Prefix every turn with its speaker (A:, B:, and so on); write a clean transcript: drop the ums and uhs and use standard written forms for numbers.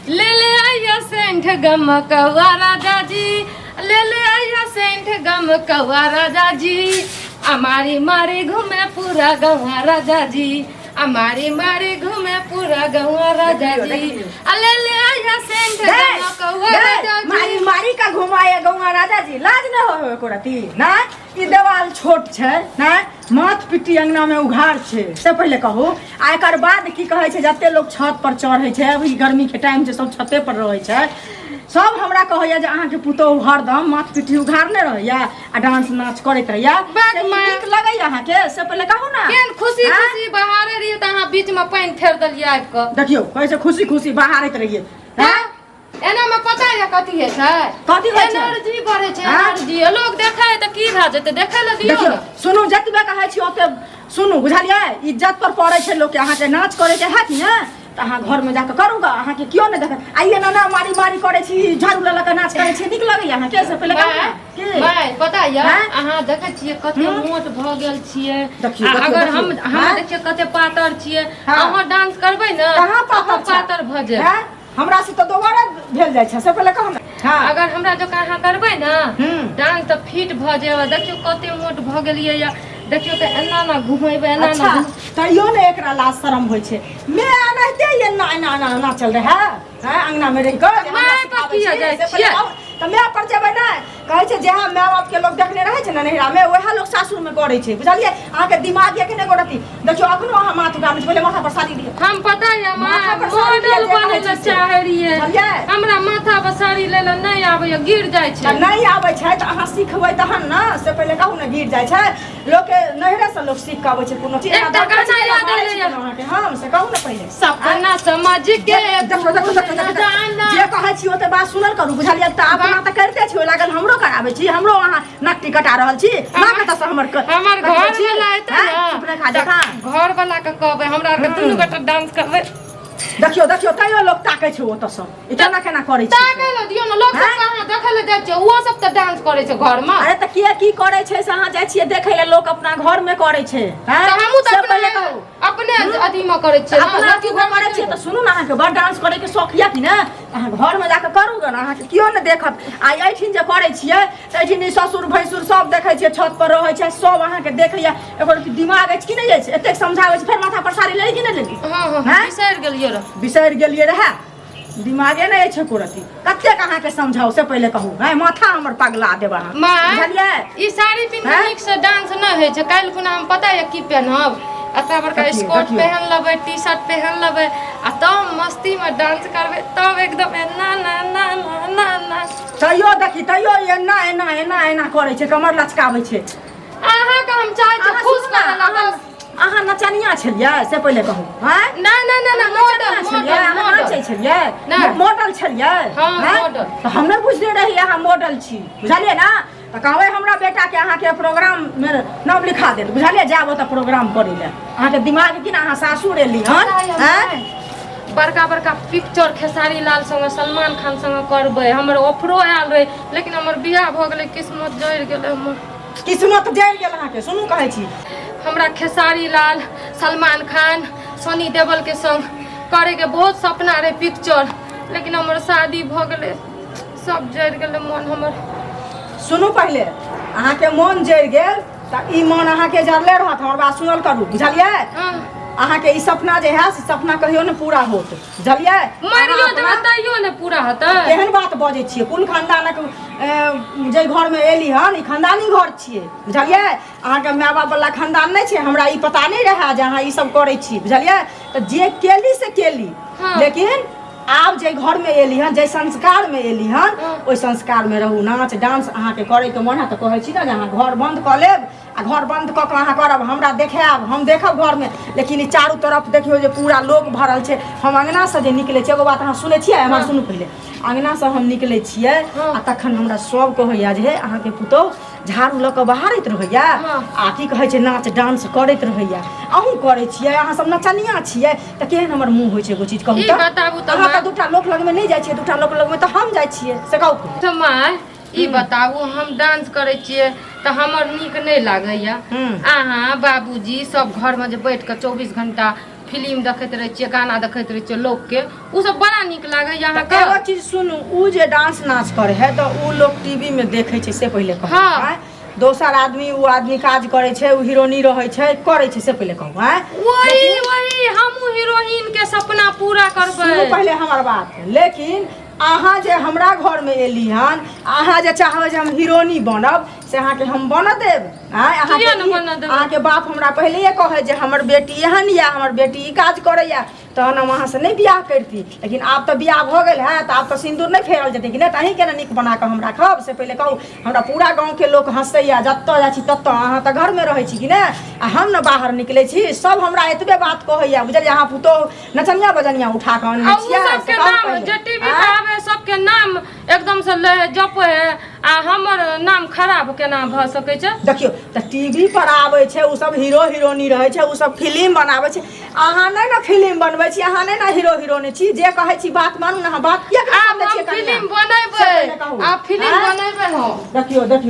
A: ले ले आइया सेंठ गम कौआ राजा जी, ले ले आइया सेंठ गम कौआ राजा जी, अमारी मारी घूमे पूरा गौआ राजा जी, अमारी मारी घूमे पूरा गौआ राजा
B: देखियो,
A: जी,
B: देखियो।
A: आ ले ले आइया सेंठ गम कौआ राजा जी।
B: मारी मारी का घुमाए गौआ राजा जी, लाज न हो एको रती ना? ई देवाल छोट छै ना, माथ पिट्टी अंगना में उघार छै से पहिले कहू। आ एकर बाद की कहै छै, जते लोग छत पर चढ़ै छै, अभी गर्मी के टाइम छै, सब छते पर रहै छै, सब हमरा कहैया जे अहाँके पुतोहु हरदम माथ पिट्टी उघारने रहैया आ डांस नाच करैत रहैया।
A: बात
B: से ई नीक लगैया अहाँके से पहिले कहू ना।
A: केहन खुशी
B: आँय?
A: खुशी बहारे रहियै तऽ अहाँ बीच में पानि फेर देलियै आबि कऽ।
B: देखियौ कहै छै खुशी खुशी बहारैत रहियै।
A: आँय? एना में पता ये कथी होइ छै?
B: कथी होइ छै?
A: एनर्जी बढ़ै छै।
B: आँय?
A: एनर्जी लोग देखै तऽ की भए जेतै, देखै लए दियौ
B: देखियौ
A: ने।
B: सुनू, जतबे कहै छी ओते सुनू, बुझलियै? इज्जत पर पड़ै छै लोकके। अहाँके नाच करैके हैत ने तऽ अहाँ घरमे जाकऽ करू गऽ, अहाँके केओ नहि देखत। आ एना ना मारी मारी करै छी, झाड़ू लऽ लऽ कऽ नाच करै छी, नीक लगैया अहाँके से पहिले कहू ने की?
A: माय, पता ये
B: आँय?
A: अहाँ देखै छियै कते मोट भऽ गेल छियै।
B: देखियौ,
A: आ
B: देखियौ,
A: अगर हम
B: देखियौ।
A: हम
B: आँय?
A: देखियौ कते पातर छियै।
B: हाँ।
A: अहाँ डांस करबै ने,
B: कहाँ पातर
A: अहाँ
B: छै?
A: पातर भऽ जायब।
B: आँय? हमरा से तऽ दोबारा भेल जाइ छै से पहिले कहू ने। हाँ।
A: अगर हमरा जकाँ अहाँ करबै ने
B: हम्म।
A: डांस तऽ फिट भऽ जायब। देखियौ कते मोट भऽ गेलियै या, देखियौ तऽ एना ना घुमेबै, एना ना।
B: अच्छा, तैयो ने एकरा लाज शरम होइ छै। मैं एनाहिते एना एना एना एना चल रहा है, हैं, अंगना में रहि कऽ जे हमरा
A: माय पर
B: सिखाबै
A: किया
B: छी,
A: जाइ
B: से पहिले
A: छियै?
B: कहू। तऽ माय पर जेबै ने, कहै छै जएह माय बाप के लोग देखने रहै छै ने नैहरा में, वएह लोग सासुर में करै छै, बुझलियै? अहाँके दिमाग यऽ कि नहि गोरती? देखियौ अखनो अहाँ माथ उगाबै छी। पहिले माथा पर साड़ी दियौ।
A: हम पता ये माँ
B: माथा पर साड़ी
A: मॉडल
B: लिअ जे
A: बनै
B: कहै
A: लए
B: छी से।
A: चाहै रहियै।
B: बुझलियै?
A: हमरा माथा पर साड़ी लै लए नहि आबैया, गिर जाइ छै।
B: तऽ नहि आबै छै तऽ अहाँ सिखबै तहन ने, से पहिले कहू ने। गिर जाइ छै लोकके, नैहरे से लोक सीख कऽ आबै छै कोनो चीज।
A: एकटा
B: अहाँ
A: गाना
B: डॉक्टर छी,
A: याद
B: मारै छी
A: एलैया।
B: कोनो अहाँके हम से कहू ने पहिले।
A: सपना समझ के
B: देखो, देखो, देखो, देखो,
A: जाना।
B: जे कहै छी ओते बात सुनल करू, बुझलियै? तऽ अपना तऽ करिते छी, ओहि लागल हमरो कराबै छी, हमरो अहाँ नाक कटा रहल छी। माँ कतऽ से हमर
A: हमर
B: कटबै
A: घर
B: छी?
A: वाला एतै
B: हैं?
A: ने
B: सुपने खा जकाँ।
A: घर वाला के कहबै, हमरा आरके दुनू गोटा डांस करबै।
B: देखियौ, देखियौ, तैयो लोक ताकै छै ओतऽ सँ, ई केना केना करै छै।
A: ताकै लए दियौ ने लोक सब।
B: हैं?
A: अहाँ देखै लए जाइ छियै, ओहो सब तऽ डांस करै छै घर में।
B: अरे तऽ किया की करै छै से अहाँ जाइ छियै देखै लए? लोक अपना घर में करै छै, हैं?
A: तऽ हमहूँ तऽ
B: से पहिले
A: अपने
B: कहू।
A: अपने अथी में करै छियै ने,
B: अपना
A: लड़की
B: अथी में
A: घर में
B: करै छियै तऽ सुनू ने, अहाँके बड़ डांस करे के शौक यऽ कि ने, अहाँ घर में जाकऽ करू गे ने, अहाँके केओ नहि देखत। आ एहिठिन जे करै छियै तऽ एहिठिन ई ससुर भैंसुर सब देखै छियै, छत पर रहै छै सब, अहाँके देखैया। एकर दिमाग अछि कि नहि अछि? एतेक समझाबै छी, फेर माथा पर साड़ी लेली कि नहि लेली?
A: हँ हँ।
B: हैं?
A: बिसरि गेलियै रह।
B: बिसरि गेलियै रहए, दिमागे नहि अछि एको रत्ती। कतेक अहाँके समझाउ से पहिले कहू। हैं, माथा हमर पगला देब अहाँ।
A: माँ,
B: बुझलियै?
A: ई साड़ी पिन्ह
B: हैं?
A: नीक से डांस नहि होइ छै। काल्हि खुना हम पता यऽ की पेन्हब? एतऽ बड़का
B: देखियौ,
A: स्कर्ट
B: देखियौ।
A: पेहन लेबै, टी शर्ट पेहन लेबै आ तब मस्ती में डांस करबै, तब एकदम एना ना ना ना ना ना।
B: तैयो देखी, तैयो एना एना एना एना करै छै, कमर लचकाबै छै।
A: अहाँके हम चाहै छी
B: अहाँ
A: खुश
B: सुनू ने,
A: करै लए
B: अहाँ
A: बस।
B: अहाँ नचनिया छलियै से पहिले कहू, हैं?
A: नहि नहि नहि नहि, मॉडल।
B: नचनिया छलियै?
A: मॉडल।
B: अहाँ
A: मॉडल।
B: नाचै छलियै?
A: नहि।
B: मॉडल छलियै?
A: हाँ,
B: हैं?
A: मॉडल।
B: तऽ हम नहि बुझने रही अहाँ मॉडल छी, बुझलियै ने? तऽ कहबै हमरा बेटाके अहाँके प्रोग्राम मे नाम लिखा देत, बुझलियै? जायब ओतऽ प्रोग्राम करै लए। अहाँके दिमाग की ने, अहाँ सासुर एली हन, हैं?
A: बड़का बड़का पिक्चर खेसारी लाल संगे, सलमान खान संगे करबै। हमर ऑफरो आयल रहै, लेकिन हमर बियाह भऽ गेलै, किस्मत जरि गेलै हमर।
B: किस्मत जरि गेल अहाँके। सुनू, कहै छी।
A: हमरा खेसारी लाल, सलमान खान, सनी देओल के संग करैके बहुत सपना रहै पिक्चर, लेकिन हमर शादी भऽ गेलै, सब जरि गेलै मन हमर।
B: सुनू पहिले, अहाँके मोन जरि गेल तऽ ई मन अहाँके जरले रहत, हमर बात सुनल करू, बुझलियै?
A: हाँ।
B: अहाँके ई सपना जे है से सपना कहियो ने पूरा होत, बुझलियै?
A: मरियो
B: अहाँ
A: जेबै तैयो नहि पूरा हेतै।
B: केहन बात बजै छियै? कोन खानदानक जाहि घरमे एली हन, ई खानदानी घर छियै, बुझलियै? अहाँके माय बाप वाला खानदान नहि छै। हमरा ई पता नहि रहए जे अहाँ ई सब करै छी, बुझलियै? तऽ जे केली से केली।
A: हाँ।
B: लेकिन आब जाहि घरमे एली हन, जाहि संस्कारमे एली हन,
A: हाँ।
B: ओहि संस्कारमे रहू। नाच डांस अहाँके करैके मन है तऽ कहै छी ने जे अहाँ घर बन्द कऽ लेब आ घर बन्द कऽ कऽ अहाँ करब, हमरा देखायब, हम देखब घरमे। लेकिन ई चारू तरफ देखियौ जे पूरा लोक भरल छै। हम अङ्गनासँ जे निकलै छियै, एगो बात अहाँ सुनै छियै? हमर
A: हाँ।
B: सुनू पहिले। अङ्गनासँ हम निकलै छियै
A: हाँ।
B: आ तखन हमरा सब कहैया जे हे, अहाँके पुतोहु झाड़ू लऽ कऽ बहारैत रहैया
A: हाँ।
B: आ की कहै छै, नाच डांस करैत रहैया। अहूँ करै छियै, अहाँ सब नचनिया छियै, तऽ केहन हमर मुँह होइ छै? एगो चीज कहू।
A: ई
B: तऽ
A: बताबू तऽ
B: अहाँ तऽ
A: माँ।
B: दूटा लोक लगमे नहि जाइ छियै, दूटा लोक लगमे तऽ हम जाइ छियै, से कहू पहिले।
A: तऽ माय, ई बताबू, हम डांस करै छियै तऽ हमर नीक नहि लागैया?
B: हम्म।
A: अहाँ बाबूजी सब घरमे जे बैठ कऽ 24 घंटा फिल्म देखैत रहै छियै, गाना देखैत रहै छियै लोकके, ओ सब बड़ा नीक लागैया अहाँके।
B: एगो चीज सुनू, उ जे डांस नाच करे है तऽ उ लोग टीवी में देखे छै से पहिले कहू।
A: हाँ।
B: आँय? दोसर आदमी उ आदमी काज करे छै, उ हीरोनी रहै छै, करे छै से पहिले कहू। आँय?
A: वही वही हमहूँ हीरोइन के सपना पूरा करबै।
B: सुनू पहिले हमर बात। लेकिन अहाँ जे हमरा घर में एली हन, अहाँ जे चाहबै जे हम हीरोनी बनब, से अहाँके हम बनऽ देब? आँय? अहाँके
A: किया ने बनऽ देबै?
B: अहाँके बाप हमरा पहिलेये कहै जे हमर बेटी एहन यऽ, हमर बेटी ई काज करैया, तहन हम अहाँसँ नहि बियाह करिती। लेकिन आब तऽ बियाह भऽ गेल है, तऽ आब तऽ सिन्दूर नहि फेरल जेतै कि नहि? तऽ अहीँके ने नीक बना कऽ हम राखब, से पहिले कहू। हमरा पूरा गाँवके लोक हँसैया, जतऽ जाइ छी ततऽ। अहाँ तऽ घरमे रहै छी कि नहि, आ हम ने बाहर निकलै छी, सब हमरा एतबे बात कहैया, बुझलियै? अहाँ पुतोहु नचनिया बजनिया उठा कऽ अनने
A: आ उ
B: छियै,
A: सबके
B: से कहू
A: नाम
B: पहिले।
A: जे टीवी पर
B: आँय?
A: आबै सबके नाम एकदम से लै जपै है, आ हमर नाम खराब केना भऽ सकै छै?
B: देखियौ तऽ टीवी पर आबै छै ओ सब हीरो हीरोनी रहै छै, ओ सब फिल्म बनाबै छै। अहाँ नहि ने फिल्म बनबै छी, अहाँ नहि ने हीरो हीरोनी छी। जे कहै छी बात मानू ने। अहाँ बात किया
A: आब
B: समझै
A: हम
B: छियै कनिया?
A: फिल्म
B: से
A: बनेबै।
B: पहिले कहू।
A: आब फिल्म
B: आँय?
A: बनेबै हम।
B: देखियौ देखियौ।